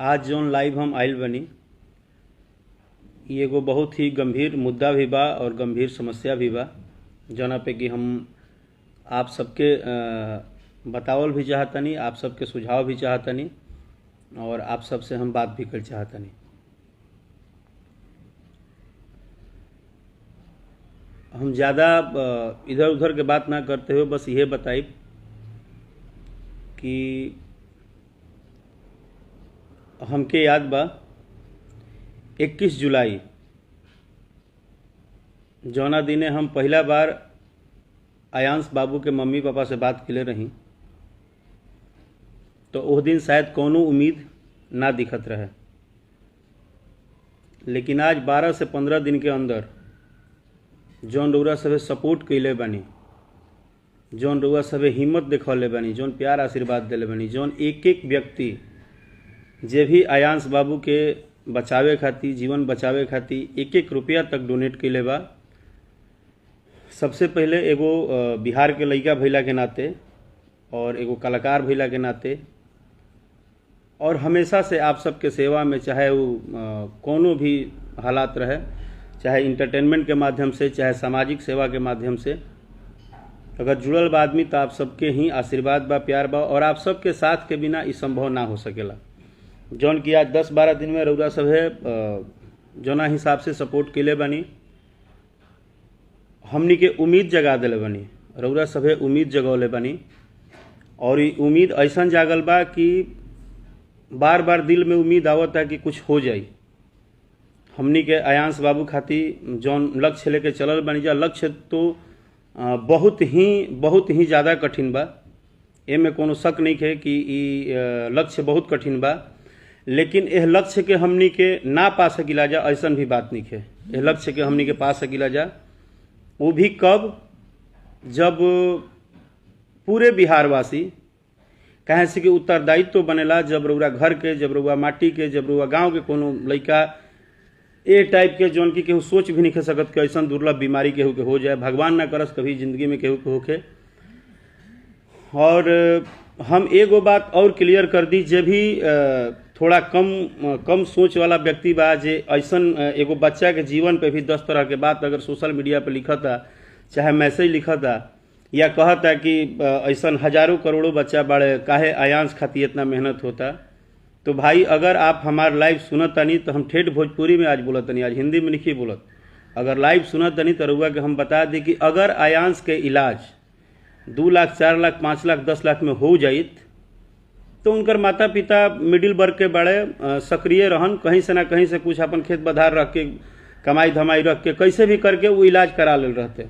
आज जौन लाइव हम आइल बनी, ई एगो बहुत ही गंभीर मुद्दा भी बा और गंभीर समस्या भी बा, जौना पे कि हम आप सबके बतावल भी चाहतनी, आप सबके सुझाव भी चाहतनी और आप सबसे हम बात भी कर चाहतनी। हम ज़्यादा इधर उधर के बात ना करते हुए बस ये बताई कि हमके याद बा 21 जुलाई जौना दिने हम पहला बार आयांश बाबू के मम्मी पापा से बात किले रही, तो उस दिन शायद कोनो उम्मीद ना दिखत रहे, लेकिन आज 12 से 15 दिन के अंदर जौन रउरा सभे सपोर्ट कैले बानी, जौन रउरा सभे हिम्मत देखौले बानी, जौन प्यार आशीर्वाद दिले बानी, जौन एक एक व्यक्ति जे भी आयांश बाबू के बचावे खातिर, जीवन बचावे खातिर एक एक रुपया तक डोनेट कैले बा। सबसे पहले एगो बिहार के लड़का भैला के नाते और एगो कलाकार भैला के नाते और हमेशा से आप सबके सेवा में, चाहे वो कोनो भी हालात रहे, चाहे इंटरटेनमेंट के माध्यम से, चाहे सामाजिक सेवा के माध्यम से, अगर जुड़ल बा आदमी तो आप सबके ही आशीर्वाद बा, प्यार बा और आप सबके साथ के बिना ई संभव ना हो सकेला। जौन कि आज 10-12 दिन में रउरा सभे जौना हिसाब से सपोर्ट कैले बानी, हमनी के उम्मीद जगा दिले बानी, रउरा सभे उम्मीद जगौले बानी और ये उम्मीद ऐसा जागल बा कि बार बार दिल में उम्मीद आवता है कि कुछ हो जाई। हमनी के आयांश बाबू खातिर जौन लक्ष्य लेके चलल बानी जा, लक्ष्य तो बहुत ही ज़्यादा कठिन बा, एमे कोनो शक नहीं है कि ई लक्ष्य बहुत कठिन बा, लेकिन एह लक्ष्य के हमनी के ना पा सकिला जा ऐसा भी बात नहीं है। एह लक्ष्य के हमनी के पा सकिला जा, वो भी कब, जब पूरे बिहारवासी कहें से कि उत्तरदायित्व तो बनेला, जब रउरा घर के, जब रउआ माटी के, जब रउआ गांव के कोनो लड़का ए टाइप के जौन की केहू सोच भी नहीं सकत कि ऐसा दुर्लभ बीमारी केहू के हो जाए, भगवान ना करस कभी ज़िंदगी में केहू के होके। और हम एगो बात और क्लियर कर दी, जे भी थोड़ा कम सोच वाला व्यक्ति बा, जे ऐसन एगो बच्चा के जीवन पे भी 10 तरह के बात अगर सोशल मीडिया पे लिखता, चाहे मैसेज लिखता या कहता कि ऐसन हजारों करोड़ों बच्चा बाड़े, काहे आयांश खातिर इतना मेहनत होता, तो भाई अगर आप हमार लाइव सुनतानी तो हम ठेठ भोजपुरी में आज बोलतनी, आज हिंदी में नहीं बोलत। अगर लाइव सुनतानी तो रउआ के हम बता दी कि अगर आयांश के इलाज 2 लाख, 4 लाख, 5 लाख, 10 लाख में हो जाइत तो उनकर माता पिता मिडिल वर्ग के बड़े सक्रिय रहन, कहीं से ना कहीं से कुछ अपन खेत बधार रख के, कमाई धमाई रख के, कैसे भी करके वो इलाज करा ले रहते।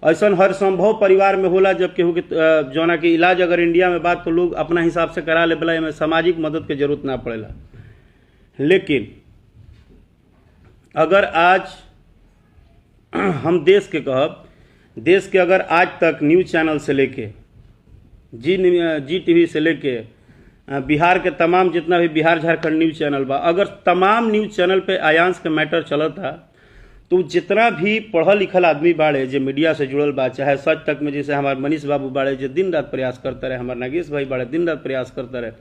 ऐसा हर संभव परिवार में होला जब केहू के जौना के इलाज अगर इंडिया में बात तो लोग अपना हिसाब से करा ले बला, एमें सामाजिक मदद के जरूरत ना पड़ेला। लेकिन अगर आज हम देश के कहब, देश के अगर आज तक न्यूज़ चैनल से लेके जी टीवी से लेके बिहार के तमाम जितना भी बिहार झारखंड न्यूज़ चैनल बा, अगर तमाम न्यूज़ चैनल पे आयांश के मैटर चलता तो जितना भी पढ़ल लिखल आदमी बाड़े जे मीडिया से जुड़ल बा, चाहे सच तक में जैसे हमारे मनीष बाबू बाड़े जे दिन रात प्रयास करते रहे, हमारे नागेश भाई बाड़े दिन रात प्रयास करते रहे,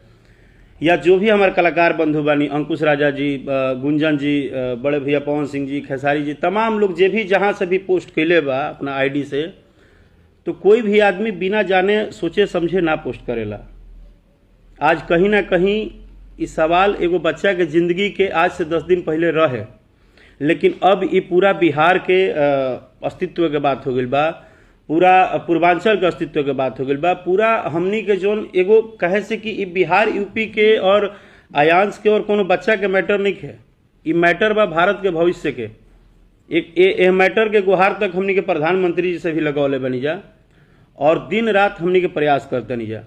या जो भी हमारे कलाकार बंधु बानी, अंकुश राजा जी, गुंजन जी, बड़े भैया पवन सिंह जी, खेसारी जी, तमाम लोग जे भी जहाँ से भी पोस्ट कैले बा अपना आईडी से, तो कोई भी आदमी बिना जाने सोचे समझे ना पोस्ट करेला। आज कहीं ना कहीं इस सवाल एगो बच्चा के ज़िंदगी के आज से 10 दिन पहले रहे, लेकिन अब ये पूरा बिहार के अस्तित्व के बात हो गई बा, पूरा पूर्वांचल के अस्तित्व के बात हो गई बा, पूरा हमनी के जोन एगो कहे से कि बिहार यूपी के और आयांश के और कोनो बच्चा के मैटर नहीं है, ये मैटर बा भारत के भविष्य के। एक ए मैटर के गुहार तक हमनी के प्रधानमंत्री जी से भी लगौले बनी जा और दिन रात हमनी के प्रयास करते नहीं जा।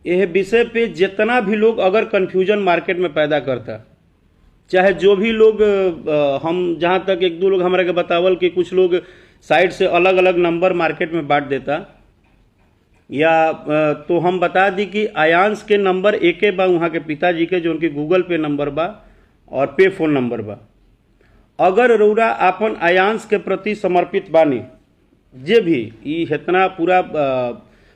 यह विषय पे जितना भी लोग अगर कन्फ्यूजन मार्केट में पैदा करता, चाहे जो भी लोग, हम जहाँ तक एक दो लोग हमारे के बतावल कि कुछ लोग साइड से अलग अलग नंबर मार्केट में बांट देता, या तो हम बता दी कि आयांश के नंबर एके बा वहाँ के पिताजी के, जो उनके गूगल पे नंबर बा और पे फोन नंबर बा। अगर रउरा अपन आयांश के प्रति समर्पित बानी, जे भी ई इतना पूरा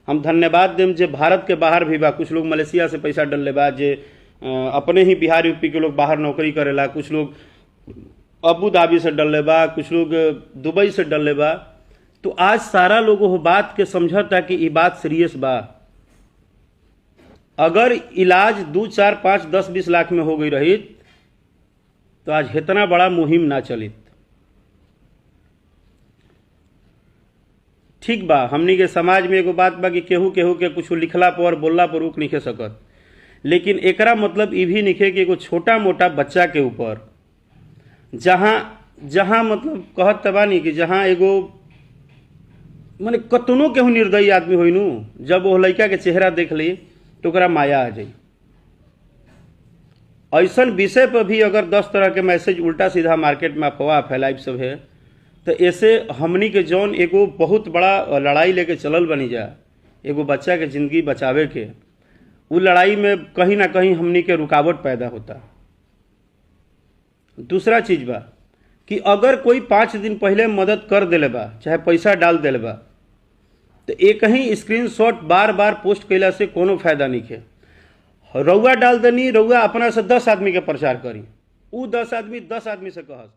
हम धन्यवाद देम जे भारत के बाहर भी बा, कुछ लोग मलेशिया से पैसा डलले बा, जे अपने ही बिहार यूपी के लोग बाहर नौकरी करेला, कुछ लोग अबू धाबी से डलले बा, कुछ लोग दुबई से डलले बा। तो आज सारा लोग वो बात के समझता कि ई बात सीरियस बा। अगर इलाज 2, 4, 5, 10, 20 लाख में हो गई रही तो आज इतना बड़ा मुहिम ना चलित। ठीक बा, हमनी के समाज में एगो बात बा कि केहू केहू के कुछ लिखला पर बोलला पर रुक नहीं सकत, लेकिन एकरा मतलब ई भी नहीं कि एगो छोटा मोटा बच्चा के ऊपर जहाँ जहाँ मतलब कहत बानी कि जहाँ एगो माने कतनो केहू निर्दयी आदमी होई नू, जब वो लड़का के चेहरा देख ली तो ओकरा माया आ जाई। ऐसन विषय पर भी अगर 10 तरह के मैसेज उल्टा सीधा मार्केट में अफवाह फैलाइब सब है, तो ऐसे हमनी के जौन एगो बहुत बड़ा लड़ाई लेके चलल बनी जा एगो बच्चा के ज़िंदगी बचावे के, उ लड़ाई में कहीं ना कहीं हमनी के रुकावट पैदा होता। दूसरा चीज़ बा कि अगर कोई 5 दिन पहले मदद कर देले बा, चाहे पैसा डाल देले बा, तो एक ही स्क्रीनशॉट बार बार पोस्ट कैला से कोनो फायदा नहीं है। रउआ डाल देनी, रउआ अपना से 10 आदमी के प्रचार करी, उ 10 आदमी 10 आदमी से कहस।